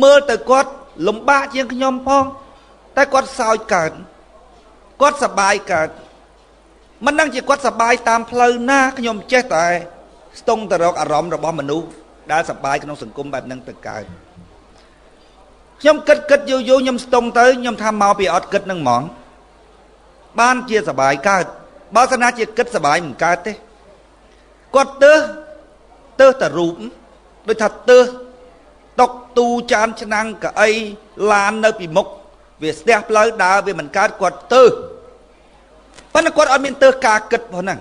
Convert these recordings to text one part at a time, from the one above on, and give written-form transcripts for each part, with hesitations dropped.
មើលទៅគាត់លំបាកជាងខ្ញុំផងតែគាត់សោចកើតគាត់សប្បាយកើតមិនដឹងជាគាត់សប្បាយតាមផ្លូវណាខ្ញុំចេះតែស្ទង់ទៅរកអារម្មណ៍របស់មនុស្សដែលសប្បាយក្នុងសង្គមបែបហ្នឹងទៅកើតខ្ញុំគិតគិតយូរយូរខ្ញុំស្ទង់ទៅខ្ញុំថាមកពីអត់គិតហ្នឹងហ្មងបានជាសប្បាយកើតបើសិនណាជាគិតសប្បាយមិនកើតទេគាត់ទើសទើសតែរូបដូចថាទើសតុកទូចានឆ្នាំងកៅអីឡាននៅពីមុខវាស្ទះផ្លូវដើរវាមិនកើតគាត់ទើសប៉ុន្តែគាត់អត់មានទើសការគិតផងហ្នឹង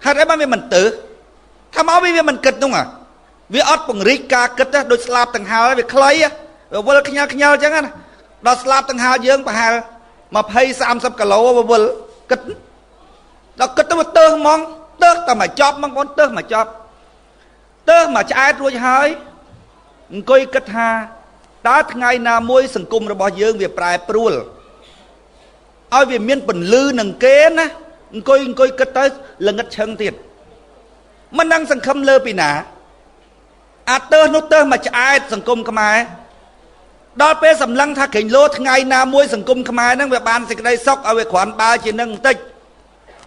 ហេតុអីបានវាមិនទើសថាមកវាមិនគិតនោះវាអត់ពង្រីកការគិតទេដូចស្លាប់ទាំងហើលវាខ្លីវាវិលខ្ញាល់ខ្ញាល់អញ្ចឹងណាដល់ស្លាប់ទាំងហើលយើងប្រហែល20 30គីឡូវាវិលគិតដល់គិតទៅវាទើសហ្មងទើសតែមកចប់ហ្មងបងទើសមកចប់ទើសមកឆ្អែតរួចហើយអង្គុយគិតថាតើថ្ងៃណាមួយសង្គមរបស់យើងវាប្រែប្រួលឲ្យវាមានពន្លឺនឹងគេណាអង្គុយអង្គុយគិតទៅល្ងិតឈឹងទៀតមិនដឹងសង្ឃឹមលើពីណាអាទើសនោះទើសមកឆ្អែតសង្គមខ្មែរដល់ពេលសម្លឹងថាក្រែងលោថ្ងៃណាមួយសង្គមខ្មែរហ្នឹងវាបានសេចក្តីសុខឲ្យវាគ្រាន់បើជានឹងបន្តិច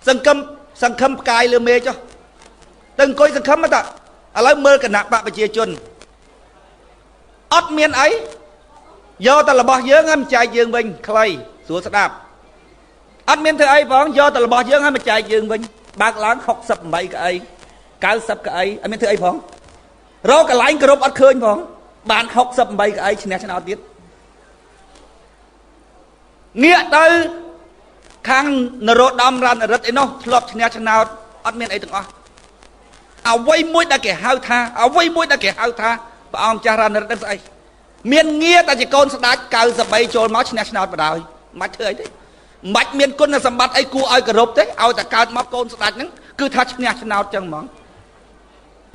សង្គមសង្ឃឹមផ្កាយលើមេឃចុះទៅអង្គុយសង្ឃឹមតើឥឡូវមើលគណៈបកប្រជាជនអត់មានអីយកតែរបស់យើងឲ្យមកចែកយើងវិញខ្លីស្រួលស្ដាប់អត់មានធ្វើអីផងយកតែរបស់យើងឲ្យមកចែកយើងវិញបើកឡើង68កៅអី90កៅអីអត់មានធ្វើអីផងរកកន្លែងគ្រប់អត់ឃើញផងបាន68កៅអីឈ្នះឆ្នោតទៀតងាកទៅខាងនរោត្តមរណរដ្ឋឯនោះធ្លាប់ឈ្នះឆ្នោតអត់មានអីទាំងអស់អ្វីមួយដែលគេហៅថាអ្វីមួយដែលគេហៅថាព្រះអង្គចាស់រណរដ្ឋនឹងស្អីមានងារតែជាកូនស្ដេច93ចូលមកឈ្នះឆ្នោតបដ ாய் មិនធ្វើអីទេមិនមានគុណសម្បត្តិអីគួរឲ្យគោរពទេឲ្យតែកើតមកកូនស្ដេចហ្នឹងគឺថាឈ្នះឆ្នោតចឹងហ្មង